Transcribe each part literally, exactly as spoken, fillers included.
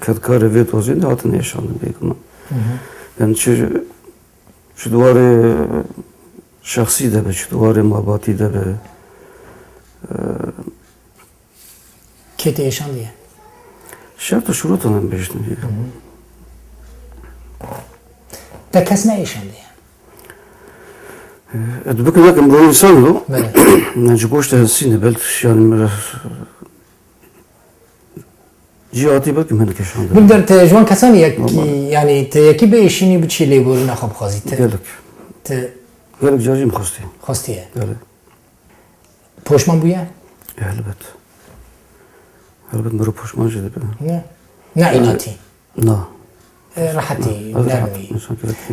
Kedkarê vê dozên de hatin êşandin bêguman. Hı hı. Yani çi, çi di warê şexsî de be, çi di warê malbatî de be. Ee, Kê te êşandiye? Şert û şurûtan em bêjin. Hı hı. Te kes neêşandiye? Ee, tu bikî nekin, bu insan lo. Belê. Yani ji goşt helsîne, belki yani cî hatî belki min kişand. Bigder te ji wan kesan yek, yani te yekî biêşînî biçî lêborîna xwe bixwazî te. Gelek. Te Gelek carî min xwestiye. Xwestiye. Gelek. Poşman bûye? Helbet. Helbet mero poşman jî dibe. Ne. Ne înatî. Na. E, rehetî, nermî.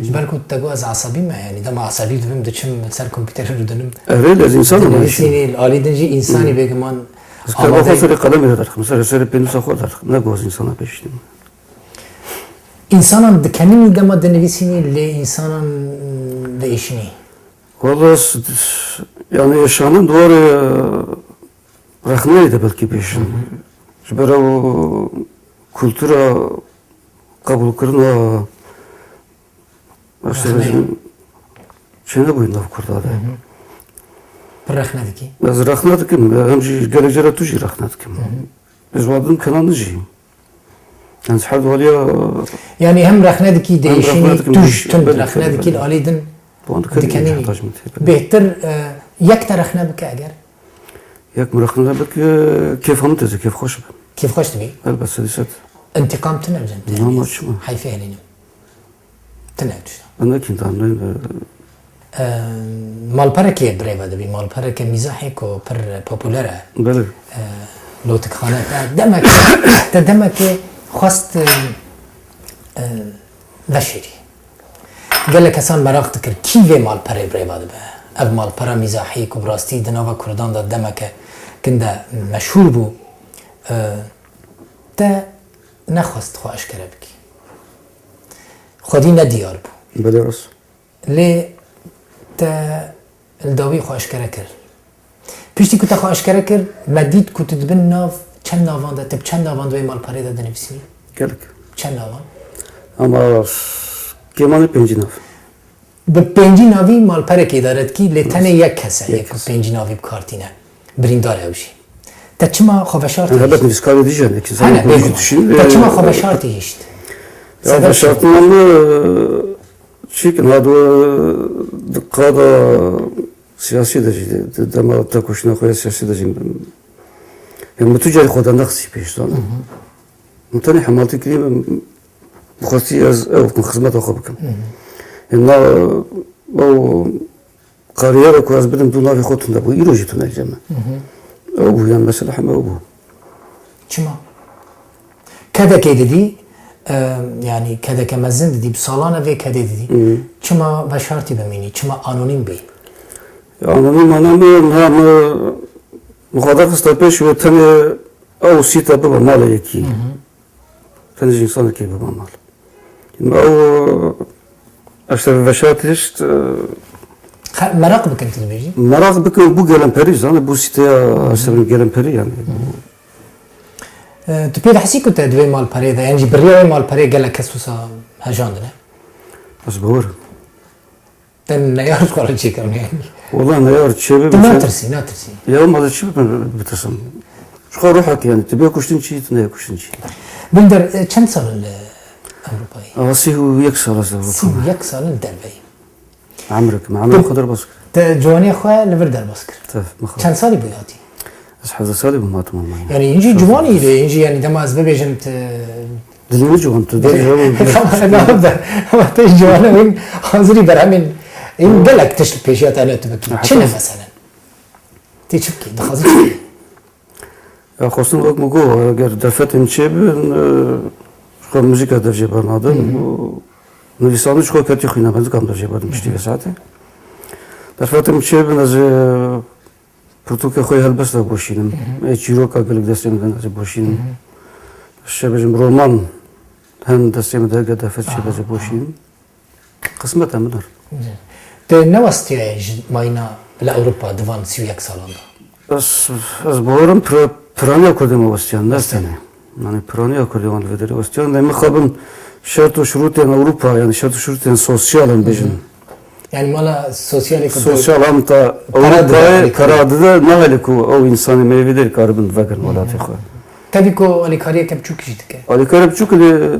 Ji ber ku te got ez esebî me, yani dema esebî dibim diçim ser kompîterê rûdinim. Erê, ez insan ama. Dinivîsînî, alî din jî însanî bêguman Ez kitaba xwe serê qelemê de derxim, serê, serê pênûsa xwe derxim. Ne goz insana pêşînim. Însanan dikenînî dema dinivîsînî lê însanan diêşînî? Wala s-, yani êşanin di warê rexneyê de belkî bêşin. Ji ber ew kultura qebûlkirina çênebûyî nav Kurda de. Pir rexne dikî? Ez rexne dikim, em jî gelek cara tu jî rexne dikim. Ez wadin kenan jî. Ez her waliya Yani hem rexne dikî, değişînî, dikim, tu ji değişî-, tund belê, rexne belê, dikî, belê. alî din Wan dikenî dikenî. Hecî Mitî, belê. Bêhtir, e, yek te rexne bike eger? Yek min rexne bike, kêfa min teze, kêfxweş be. Kêfxweş dibî? Elbet, sedî sed. Întiqam tune bicem te. Nama çima? Heyfê helînim. Tune ew tişta. Em ne kîntan, ne, E, malperekê birêve dibî, malpereke mîzahê ku pir popûler e. Belê. E, lotixane. Te demekê, te demekê xwest, e, e, veşêrî. Gelek kesan meraq dikir, kî vê malperê birêve dibe? Ev malpera mîzahî ku bi rastî di nava Kurdan de demeke kin de meşhûr bû, e, te nexwest xwe eşkere bikî. Xwedî nediyar bû. Belê rast. Lê te li dawî xwe eşkere kir. Piştî ku te xwe eşkere kir, me dît ku tu di bin nav çend navan de, tu bi çend navan di wê malperê de dinivîsî? Gelek. Çend navan? Ama kêmanê pêncî nav. Bi pêncî navî malperek îdare dikî, lê tenê yek kes e, Yek yek ku kes. Pêncî navî bi kar tîne. Birîndar e ew jî. Te çima xwe veşartî Yani, helbet hişt? nivîskarê dî jî ne, Hene, bu bêguman. düşünür. Te çima xwe veşartî hişt? Ya Sebep çi? veşartî min, e, çi ki, na do, e, di qada siyasî de jî, de, de, dema tekoşîna xwe ya siyasî de jî, ya min tu carî xwe de nexsî pêş, zanî. Min tenê hemaltî kirî, min xwestî ez ew bikim, xizmeta xwe bikim. Ya na, ew kariyera ku ez bidim, tu navê xwe tune bû, îro jî tune li cem me. Ew bû, yani mesela heme ew bû. Çima? Kedekê didî, e, yani kedeke mezin didî, bi salan e vê kedê didî. Çima veşartî bimînî? Çima anonîm bî? Ya anonîm aname, niha me, me xwe derxiste pêş wê tenê ew sîte bibe malê yekî. Tenê ji însanekê bibe mal. Me ew, e, işte veşartî hişt, e, Xe-, meraq bikin tu dibêjî? Meraq bikin bû gelemperî, zanî, bû sîteya, işte gelemperî yani. E, tu pê dihesî ku te di vê malperê de, yan jî bi riya wê malperê gelek kes wisa hejandine? Ez bawer im. Te neyar xwe re çêkirin yani. Wala neyar çêbim. Tu natirsî, natirsî. Ya ma de çi bitirsim? Ji xwe ruhek yani, tu bê kuştin çi, tu neyê kuştin çi. Bigder, e, çend sal in li Ewropayê? Ava sî û yek sal ez Ewropa. Sî û yek sal in derveyî. Emrek, me emrê xwe derbas kir. Te ciwaniyê xwe li vir derbas kir. Tef, mixwe. Çend salî bûyî hatî? Ez hevdeh salî bûm hatim Almanya. Yani, hîn jî ciwanî lê, hîn jî, yani, dema ez bibêjim te. Dilê min ciwan, tu dê hewe. Tamam, tamam da. Ama te ciwana wî hazirî berhemên. Hîn gelek tişt li pêşiya te ne tu bikî. Çi ne mesela? Tê çi bikî? Dixwazî çi bikî? Ya xwestin wek min got, eger derfetên çêbin, e, ji xwe muzîka dev jê bernadin û nivîsandin ji xwe ketî xwîna, ez nikam dev jê berdim piştî vê saetê. Derfetên çêbin, ez ê pirtûkê xwe yê helbest de boşînim. Ê çîroka gelek destê min de ez ê boşînim. Şe bêjim roman hen destê min de, eger derfet çêbe ez ê boşînim. Qismeta min ir. Te newestiyaye ji mayîna li Ewropa di van sî û yek salan de? Ez, ez bawerim pira-, piraniya Kurdê me westiyan, ne tenê. Yani piraniya Kurdî wan li vê derê westiyan. Lê mixabin şert û şurûtên Ewropa, yani şert û şurûtên sosyal em bêjin. Yani mala sosyalê Kurd. Sosyal em ta Ewropayê pera dide, nahêle ku ew însanê me yê vê derê karibin vegerin welatê xwe. Tevî ku alîkariyeke biçûk jî dike. Alîkariya biçûk lê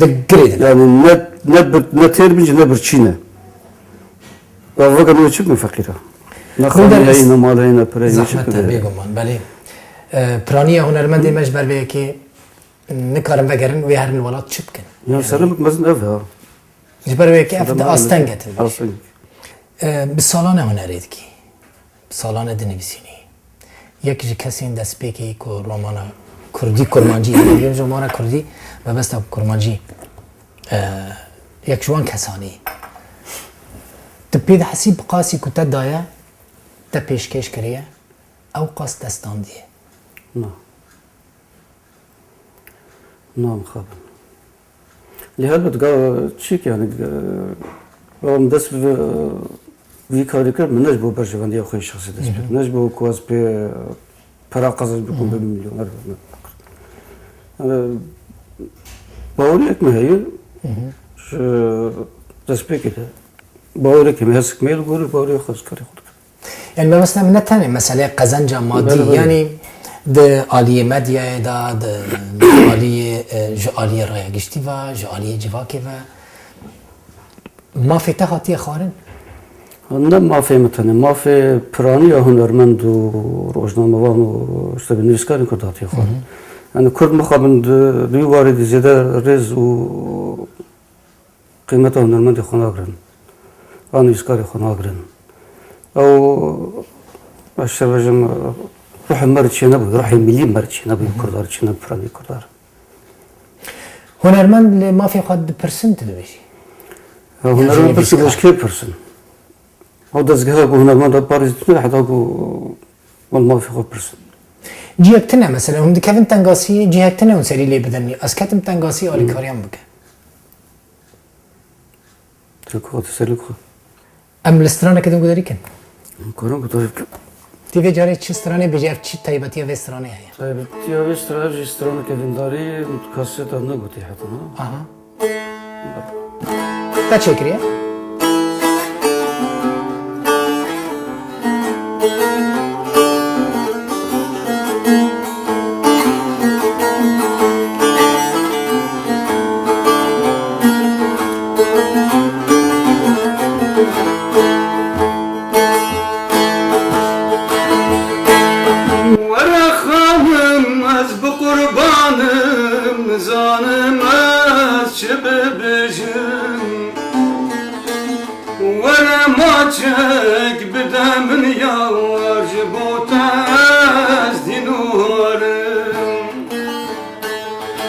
Di girê de. Yani ne, ne, bir, ne têr bin jî ne birçî ne. Ya vegerin wê çi bikin feqîra? Ne xanî heyî, ne mal heyî, ne pire heyî, çi bikin? Zehmet e, bêguman, belê. E, piraniya hunermendê me ji ber vê yekê nikarin vegerin, wê herin welat çi bikin? Ya serê min mezin ev e ha. Ji ber vê yekê ev di asteng e, tu dibêjî. Asteng. E, bi salan e hunerê dikî. Bi salan e dinivîsînî. Yek ji kesên destpêkê ku romana kurdî, kurmancî, yani romana kurdî, mebesta kurmancî, e, yek ji wan kesanî. Tu pê dihesî bi qasî ku te daye, te pêşkêş kiriye, ew qas te standiye? Na. Na mixabin. Lê helbet ga çîk yani, e, em dest bi vî karî kir, min ne ji bo berjewendiya xwe yê şexsî dest pê kir. Ne ji bo ku ez pê pera qezenc bikim, bibim milyoner bibim. Yani, baweriyek me heye, ji destpêkê de baweriyekê me hesik me li gorî baweriya xwe ez karê xwe dikim. Yani mebesta min ne tenê meseleyê qezenca madî, Belê, belê. Yani di aliyê medyayê de, di aliyê, e, ji aliyê raya giştî ve, ji aliyê civakê ve mafê te hatiye xwarin? Ne mafê min tenê, mafê piraniya hunermend û rojnamevan û işte nivîskarên Kurd hatiye xwarin. Yani Kurd mixabin di, di wî warê de zêde rêz û qîmeta hunermendê xwe nagirin, a nivîskarê xwe nagirin. Ew, ez şevejim, ruhê me re çênebû, ruhê milî me re çênebû, Kurda re çênebû, piranî Kurda re. Hunermend li mafê xwe dipirsin, tu dibêjî? Ya, hunermend pirsin, ji kê pirsin? Ew dezgeha ku hunermenda parêzîtine heta ku wan mafê xwe pirsin. Cihek tune, mesela, hûn dikevin tengasî, cihek tune hûn serî lê bidin. Ez ketim tengasî alîkariyan bike. Te ku te serî ku. Em li straneke din guderî kin. Em karin guderî bikin. Tî vê carê çi stranê bêjî, ev çi taybetiya vê stranê heye? Taybetiya vê stranê jî straneke vindarî kaseta negotî heta, ha? Aha. Te çêkiriye? Were xanim ez bi qurbanim, nizanim ez çi bibêjim. Were maçek bide min yar, ji bo te ez dîn û harim.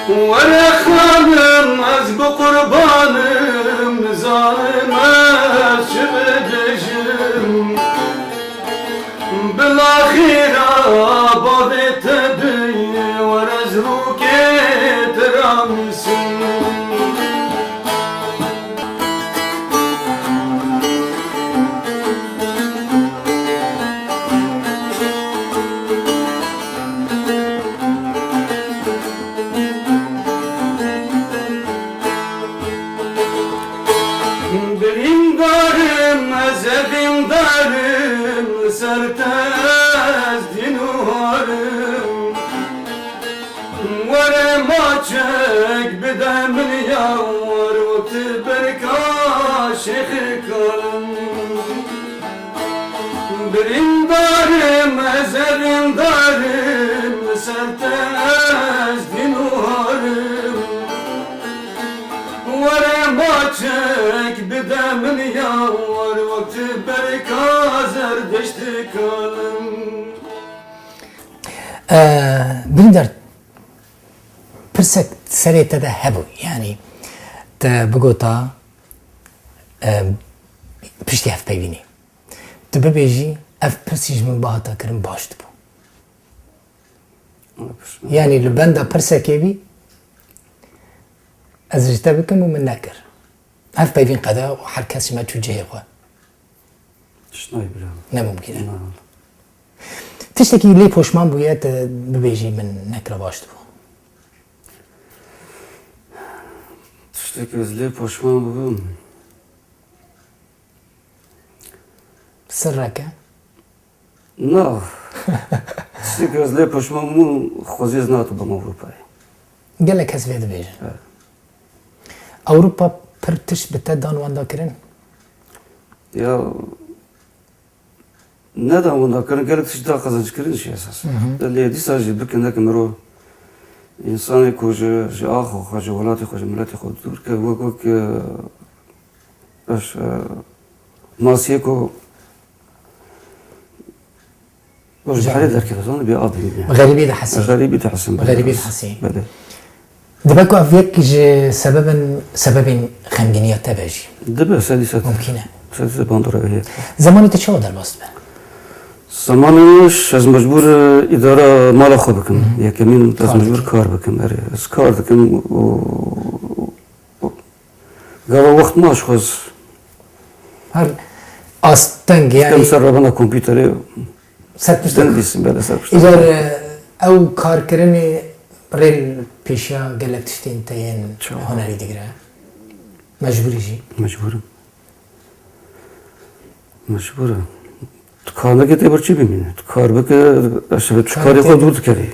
Were xanim ez bi qurbanim, nizanim ez çi bibêjim. Bila xêra bavê te bî, were ez rûkê te ramîsim. Birîndarim, ez evîndarim, li ser te ez dîn û harim. Were maçek bide min yar, wek ti berka şêxê kalim. Birîndarim, ez evîndarim, li ser te ez dîn û harim. Were maçek bide min yar, wek ti berka zerdiştê kalim. Ee, Birîndar, pirsek serê te de hebû, yanî te bigota, e, piştî hevpeyvînê. Tu bibêjî, ev pirsî ji min bihata kirin baş dibû. Yanî li benda pirsekê bî, ez ji te bikim û min nekir. Ev peyvîn qede û her kes ji me çû cihê xwe. Tişt nayê bira. Ne mumkîn e. Na. Tiştekî lê poşman bûye, tu bibêjî min nekira baş dibû. Tiştekî ez lê poşman bibim. Sirreke. Na. Tiştekî ez lê poşman bibim, xwezî ez nehatibim Ewropayê. Gelek kes vê dibêjin. Evet. Ewropa pir tişt bi te dan wenda kirin? Ya nedan wenda kirin, gelek tişt da qezenc kirin jî esas. Lê dîsa jî bikin neke mirov, însanê ku ji, ji axa xwe, ji welatê xwe, ji miletê xwe dûr ke, wek, wek, e, eş, e, masiyê ku, ku ji herê derkeve, zan bê av bimîne. Xerîbî dihesî. Xerîbî dihesî, belê. Xerîbî dihesî. Belê. Dibe ku ev yek ji sebebin, sebebên xemgîniya te be jî. Dibe, sedî sed. Mumkîn e. Sedî sed bandora wê heye. Zemanê te çawa derbas dibe? Zemanê min, ez mecbûr, e, îdara mala xwe bikim. Yekemîn ez mecbûr kar bikim. Erê, ez kar dikim û, û gava wext ma ji xwe ez Her asteng, yani. Em ser rebena kompîterê. Ser pişt. Dindîsim, belê, ser pişt. Îcar, e, ew karkirinê rê li pêşiya gelek tiştên te yên hunerî digire. Mecbûrî jî. Mecbûr im. Mecbûr im. Tu kar neke tê birçî bimîne. Tu kar bike, eşebe tu karê xwe dûr dikevî.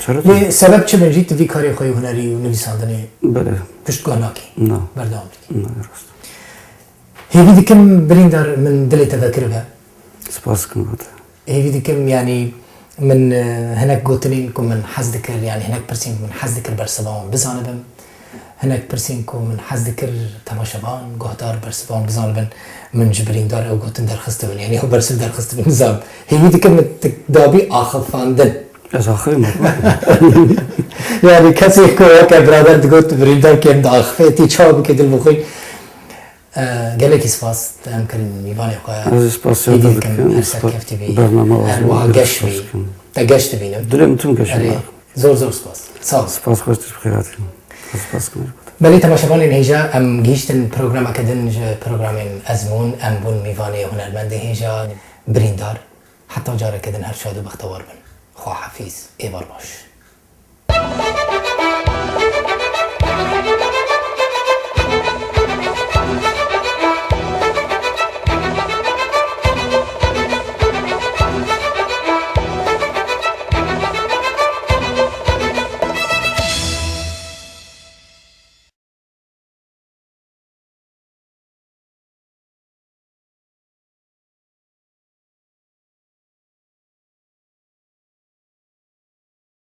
Lê sebeb çi bin jî tu vî karê xwe yê hunerî û nivîsandinê piştguh nakî? Belê. Na. Berdewam dikî. Na, rast. Hêvî dikim birîndar min dilê te vekiribe. Spas dikim bo te. Hêvî dikim, yanî min, e, hinek gotinên ku min hez dikir, yanî hinek pirsên ku min hez dikir bersiva wan bizanibim. Hinek pirsên ku min hez dikir temaşevan, guhdar bersiva wan bizanibin. Min ji birîndar ew gotin derxistibin, yanî ew bersiv derxistibin, nizam. Hêvî dikim min tu dabî axifandin. Ez axivim. Yanî kesê ku weke birader digot birîndar kêm diaxifê, tê çawa bike dil bixwîn. E, gelekî spas, te em kirin mîvanê xwe. Ez ê spasiya te bikim, her serkeftî bî. Bernama Her wiha geş bî. Te geş dibînim. Dilê min tim geş e. Zor zor spas. Sağ ol. Spas, xweş, tu ji xêr hatî. Spas dikim. Belê temaşevanên hêja, em gihîştin programeke din ji programên Ezmûn, em bûn mîvanê hunermendê hêja, birîndar. Heta careke din her şad û bextewar bin. Xwahafîz, êvar baş.